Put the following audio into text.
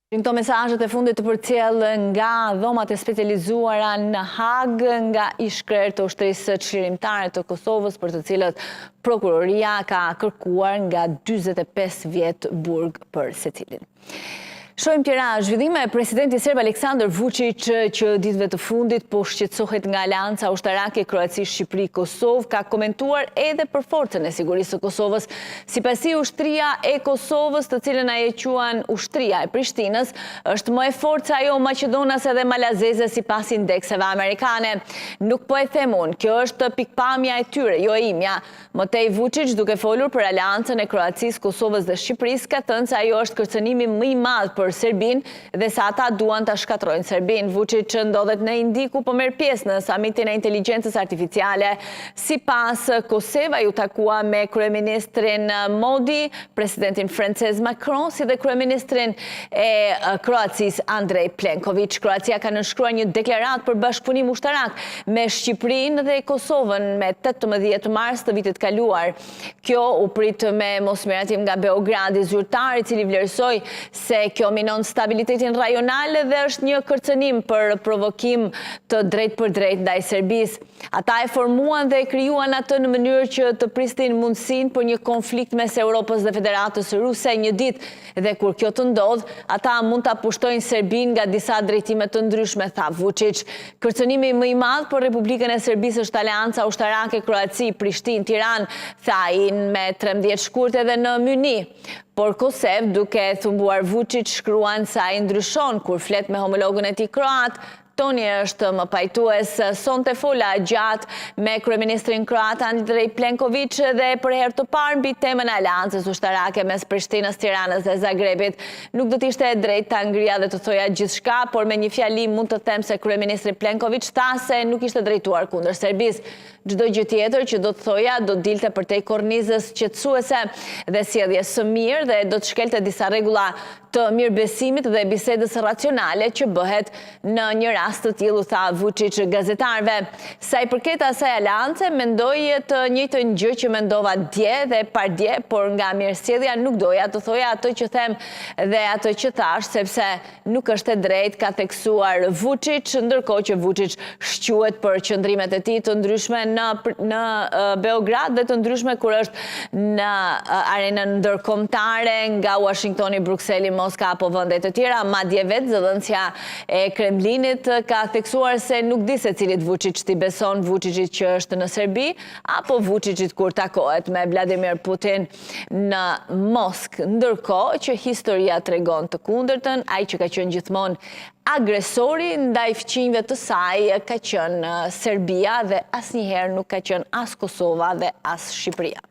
Këto mesazhet e fundit të përcjellë nga dhomat e specializuara në Hagë nga ish-krerë të ushtrisë çlirimtare të Kosovës për të cilët prokuroria ka kërkuar nga 45 vjet burg për secilin. Shohim tjera zhvillime, presidenti serb Aleksandër Vuçiç që ditëve të fundit po shqetësohet nga aleanca ushtarake Kroaci-Shqipëri-Kosovë, ka komentuar edhe për forcën e sigurisë së Kosovës. Sipas tij, ushtria e Kosovës, të cilën ai e quan ushtria e Prishtinës, është më e fortë se ajo maqedonase dhe malazeze sipas indekseve amerikane. Nuk po e them unë, kjo është pikëpamja e tyre, jo e imja. Më tej Vuçiç duke folur për aleancën e Kroacisë, Kosovës dhe Shqipërisë ka thënë se ajo është kërcënimi më i madh për Serbinë dhe se ata duan ta shkatërrojnë Serbinë. Vuçiç ndodhet në Indi ku po merr pjesë në samitin e inteligjencës artificiale. Sipas Kosev ai u takua me kryeministrin Modi, presidentin francez Macron si dhe kryeministrin e Kroacisë Andrej Plenkoviç. Kroacia ka nënshkruar një deklaratë për bashkëpunim ushtarak me Shqipërinë dhe Kosovën me 18 mars të vitit kaluar. Kjo u prit me mosmiratim nga Beogradi zyrtar, i cili vlerësoi se kjo minon stabilitetin rajonal dhe është një kërcënim për provokim të drejtpërdrejtë ndaj Serbisë. Ata e formuan dhe e krijuan atë në mënyrë që të prisnin mundësinë për një konflikt mes Europës dhe Federatës Ruse një ditë Dhe kur kjo të ndodhë, ata mund ta pushtojnë Serbinë nga disa drejtime të ndryshme, tha Vuçiç. Kërcënimi më i madh për Republikën e Serbisë është aleanca ushtarake Kroaci, Prishtinë, Tiranë, tha ai me 13 shkurt edhe në Mynih. Por Kosev, duke thumbuar Vuçiç, shkruan se ai ndryshon kur flet me homologun e tij kroat, Toni është më pajtues. Sonte fola gjatë me kryeministrin kroat Andrej Plenković dhe për herë të parë mbi temën e aleancës ushtarake mes Prishtinës, Tiranës dhe Zagrebit. Nuk do të ishte e drejtë ta ngrija dhe të thoja gjithçka, por me një fjali mund të them se kryeministri Plenković tha se nuk ishte drejtuar kundër Serbisë. Çdo gjë tjetër që do të thoja do të dilte përtej kornizës qetësuese dhe sjelljes së mirë dhe do të shkelte disa rregulla të mirëbesimit dhe bisedës racionale që bëhet në një rast të tillë, u tha Vuçiç gazetarëve. Sa i përket asaj aleance, mendoj të njëjtën gjë që mendova dje dhe pardje, por nga mirësjellja nuk doja të thoja atë që them dhe atë që thashë, sepse Nuk është e drejtë, ka theksuar Vuçiç, ndërkohë që Vuçiç shquhet për qëndrimet e tij të ndryshme në në Beograd dhe të ndryshme kur është në arenën ndërkombëtare nga Uashingtoni, Brukseli, Moska apo vende të tjera, madje vetë zëdhënësja e Kremlinit ka theksuar se nuk di se cilit Vuçiç t'i beson, Vuçiçit që është në Serbi apo Vuçiçit kur takohet me Vladimir Putin. në Moskë, ndërkohë që historia tregon të kundërtën, ai që ka qenë gjithmonë agresori ndaj fqinjve të saj ka qenë Serbia dhe asnjëherë nuk ka qenë as Kosova dhe as Shqipëria.